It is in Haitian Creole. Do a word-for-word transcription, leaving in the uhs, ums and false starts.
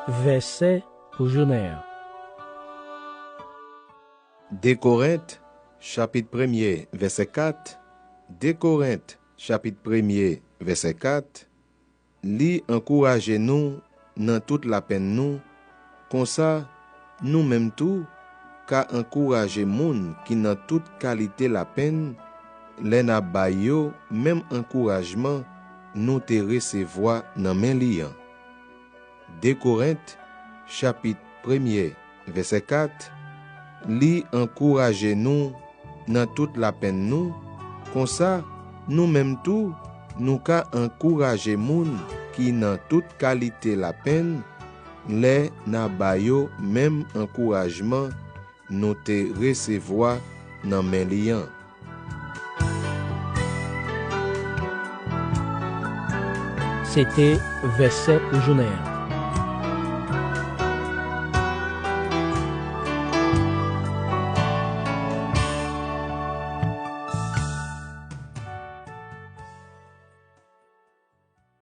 Vèsè pou jounen an. De Korent, chapit premye, vèsè kat. De Korent, chapit premye, vèsè kat. Li ankouraje nou nan tout lapenn nou, konsa, nou menm tou ka ankouraje moun ki nan tout kalite lapenn, lè n ap bay yo menm ankourajman nou te resevwa nan men li an. De Korent, chapit premye, vèsè kat. Li ankouraje nou nan tout lapenn nou, konsa, nou menm tou, nou ka ankouraje moun ki nan tout kalite lapenn, lè n a ba yo menm ankourajman nou te resevwa nan men li an. Se te vèsè pou jounen an.